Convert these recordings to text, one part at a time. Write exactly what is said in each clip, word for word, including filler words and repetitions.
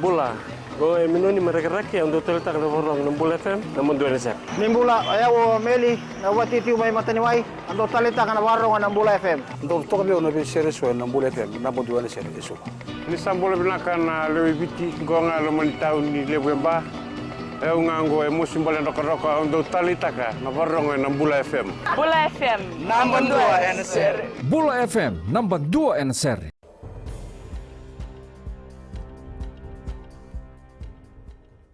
Bula, qo e Minoni mai Rakiraki, au dau taleitaka na vakarorogo na Bula F M, naba dua ena sere. Ni bula, o yau o Meli, na vatitivu mai Mataniwai, au dau taleitaka na vakarorogo na Bula F M. Dau toka vei au na veisere eso ena Bula F M, naba dua ena sere eso. Ni sa bula vinaka na lewe i Viti, qo ga e loma ni tauni levu e Ba. E au ga qo e Mosi Bale Drokadroka, au dau taleitaka na vakarorogo ena Bula F M. Bula F M, naba dua ena sere. Bula F M, naba dua ena sere.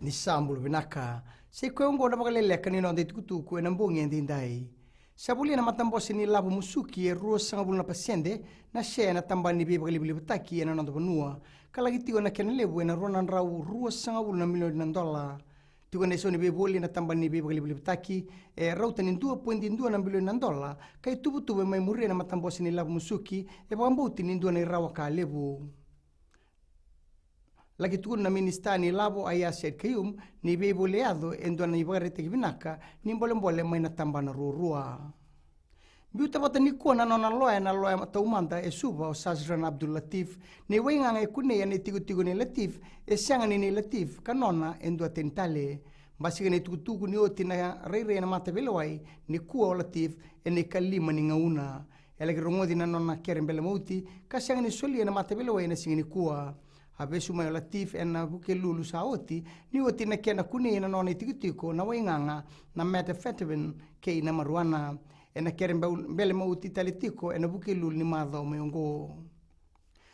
Ni sa bula vinaka. Sa i koya oqo na vakaleleka ni noda itukutuku ena bogi edaidai. Sa volia na matabose ni lavo musuki e ruasagavulu na pasede na share ena tabana ni veivakalevulevutaki ena noda vanua, ka laki tiko na kena levu ena rua na drau ruasagavulu na milioni na dola. Tiko na isau ni veivoli ena tabana ni veivakalevulevutaki e rauta ni dua poidi dua na bilioni na dola, ka ituvatuva e mai muria na matabose ni lavo musuki e vakabauti ni dua na irawa ka levu. Laki tukuna na minisita ni lavo, Aiyaz Sayed-Khaiyum, ni veivoli e yaco e dua na ivakaraitaki vinaka ni bolebole mai na tabana ruarua. Biuta vata nikua na nona loya na loya taumada e Suva, o Shazran Abdul Latif, ni waigaga e kunei ena itikotiko nei Latif e sega ni nei Latif ka nona e dua tani tale. Basika na itukutuku ni oti na rairai ena mataveilewai nikua o Latif ena ikalima ni gauna. E laki rogoci na nona kere bele mauti ka sega ni solia na mataveilewai ena siga nikua. A vesu mai o Latif ena Vukelulu sa oti, ni oti na kena kunei ena nona itikotiko na waigaga na methamphetamine kei na marijuana. Ena kere bau-, bele mauti tale tiko ena Vukelulu ni macawa mai oqo.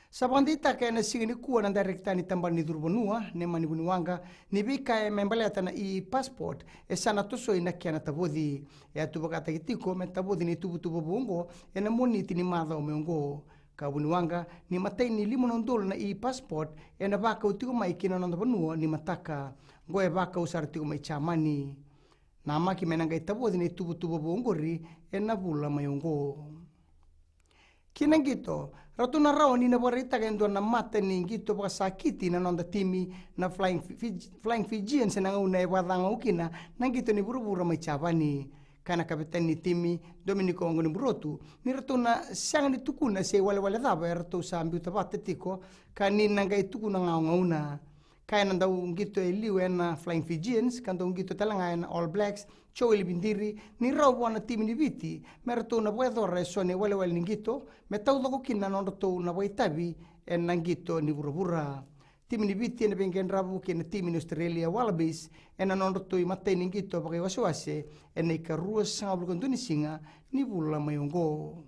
Sa vakadeitaka ena siga nikua na dairekita ni tabana ni curu vanua, Nemani Vuniwaqa, ni veika e me baleta na e-passport e sa na tosoi na kena tavoci. E a tu vakataki tiko me tavoci na ituvatuva vou oqo ena Moniti ni macawa mai oqo. Ka Vuniwaqa, ni matai ni lima na udolu na e-passport ena vakau tiko mai ki na noda vanua ni mataka. Oqo e vakau sara tiko mai Jamani. Namaki me na qai tavoci na ituvatuva vou oqori ena vula mai oqo. Ki na qito, ratou na rawa ni na vakaraitaka e dua na mata ni qito vakasakiti na noda timi na Flying Fiji-, Flying Fijians ena gauna e vakacagau kina na qito ni vuravura mai Javani. Kaya na kavetani ni timi, Dominic Oqoniburotu, ni ratou na sega ni tukuna se iwalewale cava eratou sa biuta vata tiko, ka ni na qai tukuna ga o gauna. Kaya na dauqito e liu ena Flying Fijians ka dauqito tale ga ena All Blacks, Joel Vidiri, ni rawa vua na timi ni Viti me ratou na vakayacora eso na iwalewale ni qito me taucoko kina na nodratou na vakaitavi ena qito ni vuravura. Timi ni Viti ena veiqaravi kei na timi ni Australia Wallabies ena nodratou imatai ni qito vakaiwasewase ena ikaruasagavulu ka dua ni siga ni vula mai oqo.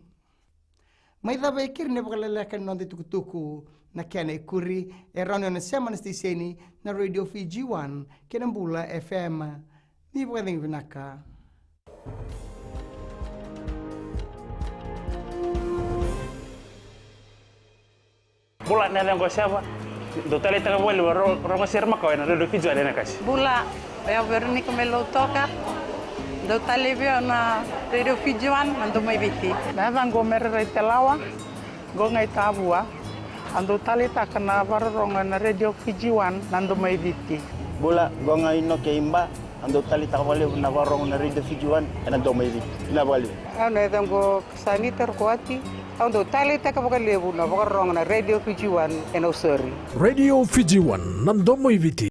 Mai cava e keri na vakaleleka ni noda itukutuku. Na kena ikuri e rawa ni o na sema na siteseni na Radio Fiji One kei na Bula F M. Ni vakacegu vinaka. Bula, na yacaqu o Seva. Dau taleitaka vakalevu na ro-, rogo sere makawa ena Radio Fiji One ena kasi. Bula, o yau Veronica mai Lautoka. Dau talei vei au na Radio Fiji One, na Domo i Viti. Na yacaqu o Mere Raitelawa, qo ga i Tavua. Au dau taleitaka na vakarorogo ena Radio Fiji One, na Domo i Viti. Bula, qo ga i Noke i Ba. Au dau taleitaka vakalevu na vakarorogo na Radio Fiji One ena Domo i Viti. Vinaka vakalevu. Au na yacaqu o Sanita Rokoati. Au dau taleitaka vakalevu na vakarorogo na Radio Fiji One ena Nausori. Radio Fiji One, na Domo i Viti.